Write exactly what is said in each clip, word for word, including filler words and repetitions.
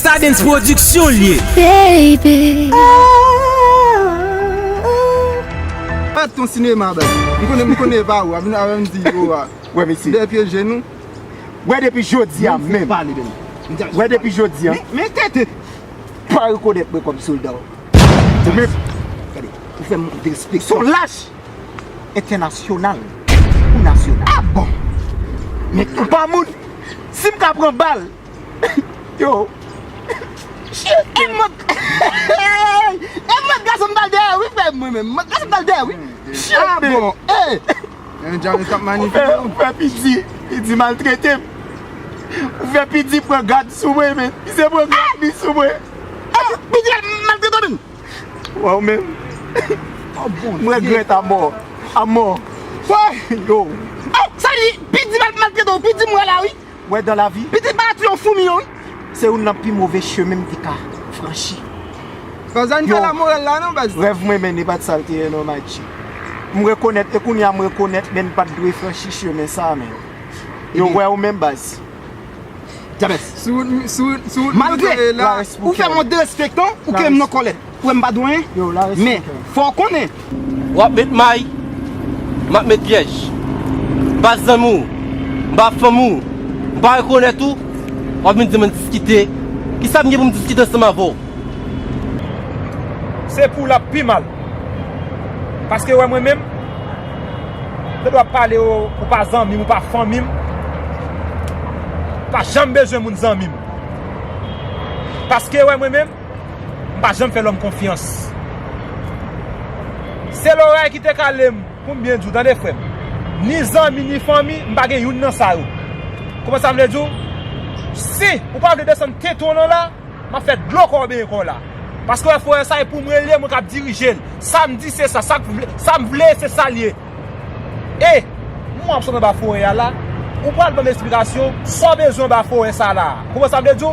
Sa Dens Pwodiksyon l ye. Baby. Mwen t yon sinema, baz. M konnen, m konnen e pa ou. Avè m di, yo, a. Wè, mesye. Dèyè pye je nou. Wè, depi jodi a menm. Wè, depi jodi a. Men, men tete. Pa rekonèt mwen kòm sòlda w. Ou menm. Gade, ou fè m derespekte. Son lach entènasyonal ou nasyonal. Ah bon? Men ou pa moun. Si m ka pran bal, yo. E mwen, e mwen gason m t al dèyè, wi, frè mwen menm. Mwen gason m t al dèyè, wi. Ah bon? Eh! Yon djamè k ap manipile w. Ou fè Pidi, Pidi maltrete m. Ou fè Pidi pran gad sou mwen, men. Misye pran gad li sou mwen. Ah, Pidi maltrete w, men. Waw, men. Oh, Bondye. M regrèt amò. Amò. Wè. Yo. Oh, sa li, Pidi mal, maltrete w, Pidi m wè la, wi. Wè, dan lavi. Pidi pa tou yon foumi, non, wi. Se youn nan pi move chemen m te ka franchi. Yo. Fè la morèl la, non, baz. Rèv mwen, men, e pa t sa l te ye, non, Machi. M rekonèt, e kounye a m rekonèt, men m pa t dwe franchi chemen sa, men. Yo, wè ou menm, baz. Jabès. Sou, sou, sou, malgre ou fè mwen derespektan, ou ke m nan kòlèt. Ou wè m pa dwe anyen. Men, fò w konnen. W ap met may, m ap met pyèj. M pa zanmi w, m pa fanmi w, m pa rekonèt ou, w ap vin di m ann diskite. Kisa m gen pou m diskite ansanm avè w? Se pou l ap pi mal. Paske wè mwen menm, m te dwe ap pale w, ou pa zanmi m, ou pa fanmi m. Pa janm bezwen moun zanmi m. Paske wè mwen menm, m pa janm fè lòm konfyans. Se loray ki te kale m, pou m byen di w, tande frè m. Ni zanmi, ni fanmi, m pa gen youn nan sa yo. Konprann sa m vle di w? Si ou pa vle desann tete w nan la, m ap fè dlo kò w benyen kò w la. Paske wè forè sa e pou mwen l ye, mwen k ap dirije l. Sa m di se sa, sa k vle, sa m vle se sa l ye. E, m wè w ap sot anba forè a la, ou pral ban m esplikasyon sa w bezwen anba forè sa la. Konprann sa m vle di w?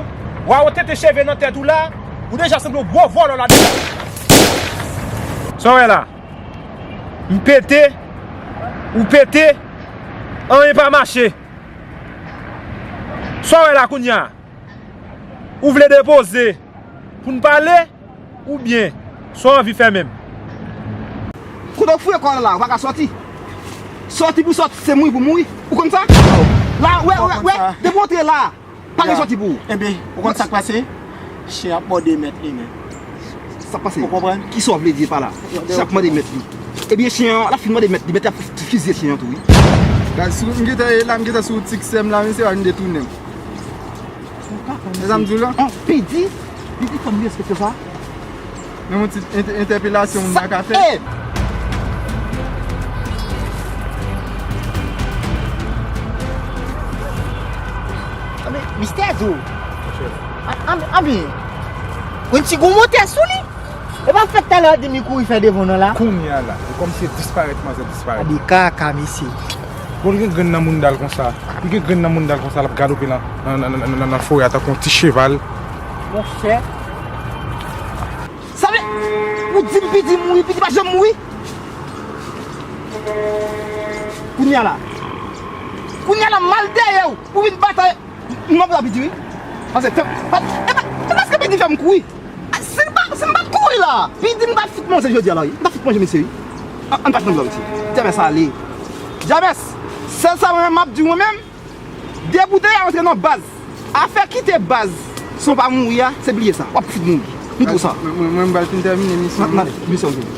W a wè tete cheve nan tèt ou la, ou deja sanble yon gwo vòlò ladan. Sa w wè la? M pete, ou pete, anyen pa mache. Sa w wè la kounye a? Ou vle depoze pou n pale, oubyen sa w anvi fè menm? Kote w fouye kò w la, ou pa ka sòti. Sòti pou sòti, se mouri pou mouri. Ou konn sa? La, wè, wè, wè, depi w antre la, pa gen sòti pou ou. Ebyen, ou konn sa k pase? Chen ap mòde mèt li menm. Sa k pase? Ou konprann? Kisa w vle di pa la? Chen ap mòde mèt li. Ebyen, chen an, l ap fin mòde mèt li, mèt la ap fizye chen an tou, wi. Gad, si m gentan ye la, m gentan sou tik sè m la, men se pa vin detounen m. Mezanmi, di w la. An, Pidi, Pidi, fò m respekte sa. Men yon ti entè-, entèpelasyon moun nan ka fè. Anben, mistè Zo. Anben, anben. Yon ti gwo motè sou li. E pa fèk talè w ap di m li kouri fè devan w nan la. Kounye a la, e kòmsi e disparèt manzè disparèt. Gade kaka, mesye. Bon, li gen grenn nan mounda l konsa. Li gen grenn nan mounda l konsa, l ap galope nan, nan, nan, nan, nan, nan forè a tankou yon ti cheval. Monchè. Sa vle, ou di m Pidi mouri, Pidi pa janm mouri. Kounye a la. Kounye a la, m al dèyè w, ou vin batay. M ap rapi di wi. Paske fè, pa, e pa, se paske Pidi fè m kouri. Si m pa, si m pa t kouri la, Pidi m t ap fout manje jodi a la wi. M t ap fout manje mesye wi. An, ann pa t nan blag mesye. Jabès ale. Jabès, sèl sa mwen menm m ap di w mwen menm, depi w te antre nan baz, afè kite baz san w pa mouri a, se bliye sa. W ap fout mouri. M di w sa. Mwen, mwen, mwen m pral fin tèmine misyon m. Misyon w fini.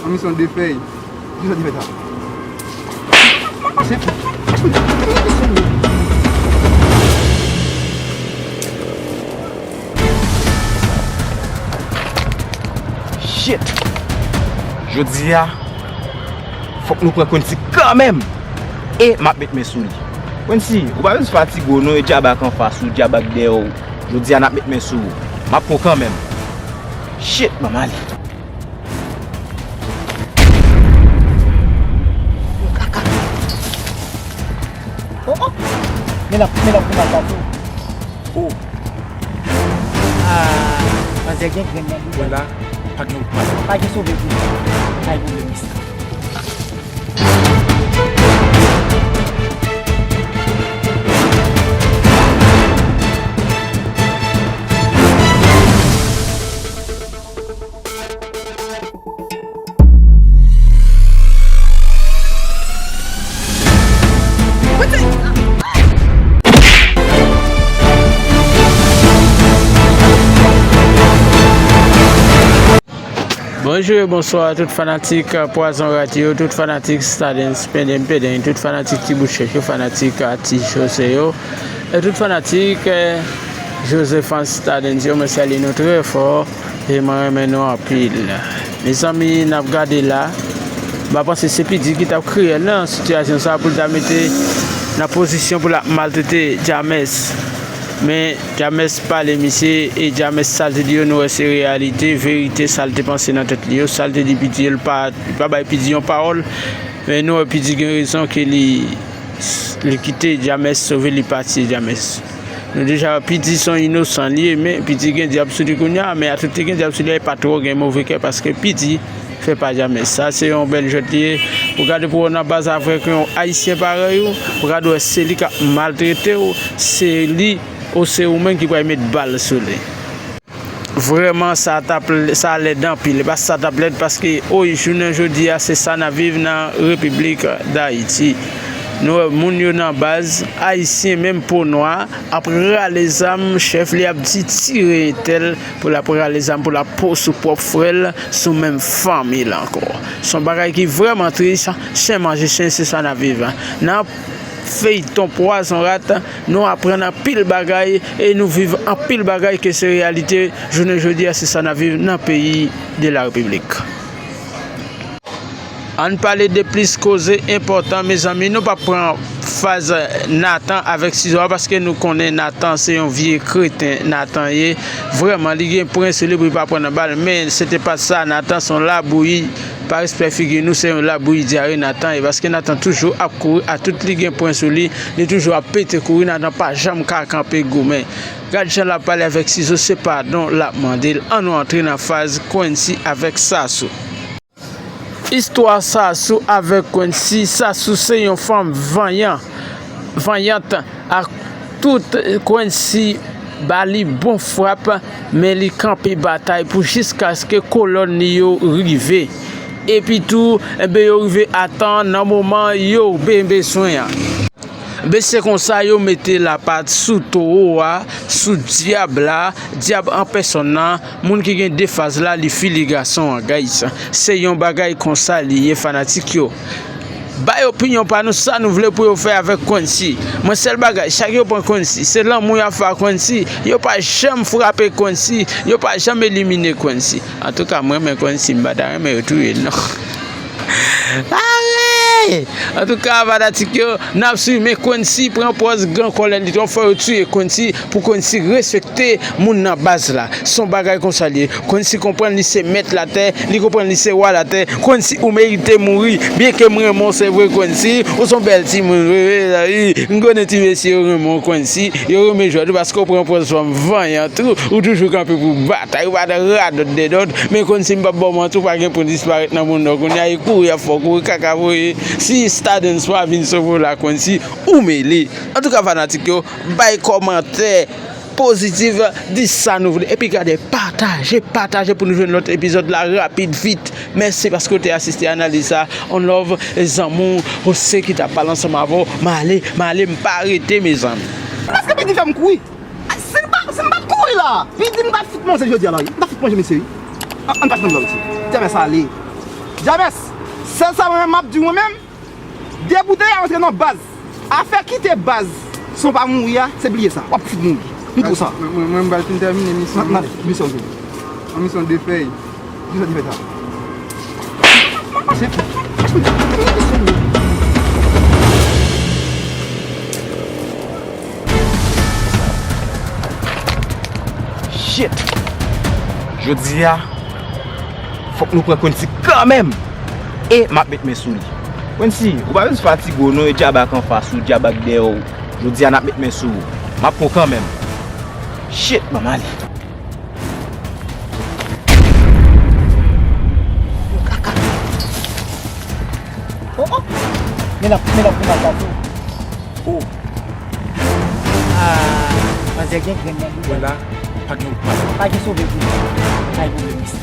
Yon misyon de fèy. Kisa w di fè sa? Shit! Jodi a, fòk nou pran Quincy kanmenm! E m ap met men sou li. Quincy, ou pa bezwen fatige w non, e djab ak anfas ou, djab ak dèyè w. Jodi a, n ap met men sou ou. M ap pran w kanmenm. Shit, ban m ale. Kaka. Oh, oh. Men l ap, men l ap pran mal pase. Oh. Ah, manzè gen grenn nan dou. Mwen la, pa gen wout mal. Pa gen sove pou ou. Pa gen pwoblèm, mistè. Bonjou e bonswa tout fanatik Pwazon Rat yo, tout fanatik Stardens Pendeng Pendeng, tout fanatik Ti Bout Chèch yo, fanatik Ti Jose yo, e tout fanatik Josephan Stardens yo, mwen salye nou trè fò e mwen renmen nou anpil. Mezanmi, n ap gade la, m pa panse se P D ki t ap kriyèl nan sitiyasyon sa pou l ta mete nan pozisyon pou l ap maltrete James. Men James pale misye, e James sa l te di yo, nou wè se reyalite, verite, sa l te panse nan tèt li yo, sa l te di P D yo, l pa, li pa bay P D yon pawòl. Men nou wè P D gen rezon ke li, li kite James sove, li pa tiye James. Nou deja wè P D se yon inosan li ye, men P D gen dyab sou li kounye a, men atout li gen dyab sou li a, li pa twò gen move kè paske P D fè pa James. Sa se yon bèl jwèt li ye. Pou gade pou wè nan baz avèk yon Ayisyen parèy ou, pou gade wè se li k ap maltrete w, se li ou se ou menm ki pral met bal sou li. Vrèman, sa t ap, sa lèd anpil. E pa sa t ap lèd paske, oy, jounen jodi a, se sa n ap viv nan Repiblik Dayiti. Nou wè moun yo nan baz, Ayisyen menm po nwa, ap rale zam, chèf li ap di tire entèl pou l ap rale zam, pou l ap po sou pwòp frè l, sou menm fanmi l ankò. Se yon bagay ki vrèman tris, chen manje chen, se sa n ap viv. Nan feyton Pwazon Rat, nou aprann anpil bagay e nou viv anpil bagay ke se reyalite jounen jodi a, se sa n ap viv nan peyi de la Repiblik. Ann pale de plis koze enpòtan, mezanmi, nou p ap pran faz Nathan avèk Sizo a, paske nou konnen Nathan se yon vye kreten, Nathan ye. Vrèman, li gen pwen sou li pou li pa pran nan bal, men se te pa sa, Nathan se yon labouyi, pa respè figi nou, se yon labouyi dyare Nathan ye, paske Nathan toujou ap kouri, atout li gen pwen sou li, li toujou ap pete kouri, Nathan pa janm ka kanpe goumen. Gad jan l ap pale avèk Sizo, se padon l ap mande l. Ann nou antre nan faz Quency avèk Sassou. Istwa Sassou avèk Quency. Sassou se yon fanm vanyan, vanyant ak tout. Quency ba li bon frap, men li kanpe batay pou jiskaske kolòn li yo rive. Epi tou, enben, yo rive a tan nan moman yo ben bezwen an. Ben se konsa yo mete lapat sou towo a, sou dyab la, dyab an pèsòn nan, moun ki gen de faz la, li fili gason an, guys. Se yon bagay konsa li ye, fanatik yo. Bay opinyon pa nou, sa nou vle pou yo fè avèk Quency. Mwen, sèl bagay, chak yo pran Quency, se lanmou y ap fè a Quency. Yo pa janm frape Quency, yo pa janm elimine Quency. Antouka, mwen renmen Quency, m pa ta renmen yo touye l non. Are! Antouka, fanatik yo, n ap swiv, men Quency pran pòz gran kòlè li twòp, fò yo tiye Quency pou Quency respekte moun nan baz la. Se yon bagay konsa li ye. Quency konprann li se mèt latè, li konprann li se wa latè. Quency, ou merite mouri. Byenke m renmen w, se vre, Quency, ou se yon bèl timoun, wi, wi, wi. M konnen ti mesye yo renmen w, Quency. Yo renmen jwèt ou paske w pran pòz fanm vanyan tou. Ou toujou kanpe pou batay, ou pa t radòt dèdòt. Men Quency, m p ap ba w manti, ou pa gen pou disparèt nan mond nan. Kounye a, e kouri y ap fè w kouri, kaka voye. Si Stardens pa vin sove w la, Quency, ou mele. Antouka, fanatik yo, bay kòmantè pozitif, di sa nou vle. Epi gade, pataje, pataje pou nou jwenn lòt epizòd la rapid, vit. Mèsi paske w te asiste analiz sa. On love, zanmi w, Jose ki t ap pale ansanm avè w. M ale, m ale, m pa rete, mezanmi. Paske P D fè m kouri. Si m pa, si m pa t kouri la, P D m t ap fout manje jodi a la, wi. M t ap fout manje mesye, wi. An, ann pa t nan blan, mesye. James ale. James, sèl sa mwen menm m ap di w, mwen menm, deboute a rantre nan baz. Afè kite baz san w pa mouri a, se bliye sa. W ap fout mouri. M di w sa. Mwen, mwen, mwen, m pral fin tèmine misyon m. Misyon w. Yon misyon de fèy. Misyon de fèy sa. Shit! Jodi a, fòk nou pran Quency kanmenm! E m ap met men sou li. Quency, ou pa bezwen fatige w non, e dyab ak anfas ou, dyab ak dèyè w. Jodi a, n ap met men sou ou. M ap pran w kanmenm. Shit, manman li. Oh, oh. Men ap, men ap, men ap, men ap. Oh. Ah, manzè gen grenn nan li. Wè la, pa gen wout pase. Pa gen sove pou li. Pa gen pwoblèm, mesye.